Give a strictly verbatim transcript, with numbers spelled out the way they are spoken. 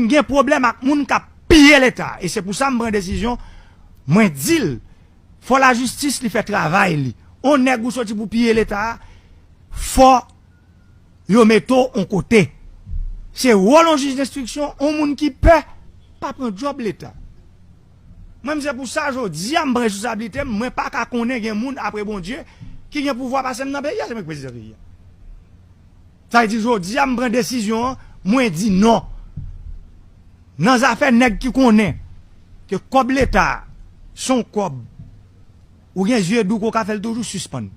M gen pwoblèm ak moun k ap piye Leta. E se pou sa m pran desizyon, mwen di l, fò lajistis li fè travay li. On nèg ou soti pou piye Leta a, fò yo mete w on kote. Se wòl on jij denstriksyon, on moun ki pè, pa pran djòb Leta. Mwen, m se pou sa jodi a, m pran responsablite m, mwen pa ka konnen gen moun apre Bondye ki gen pouvwa pase m nan peyi a, se mwen ki prezidan peyi a. Sa vle di jodi a, m pran desizyon an, mwen di non. Nan zafè nèg ki konnen ke kòb Leta a, se on kòb, ou gen zye dou ke w ka fè l toujou, sispann.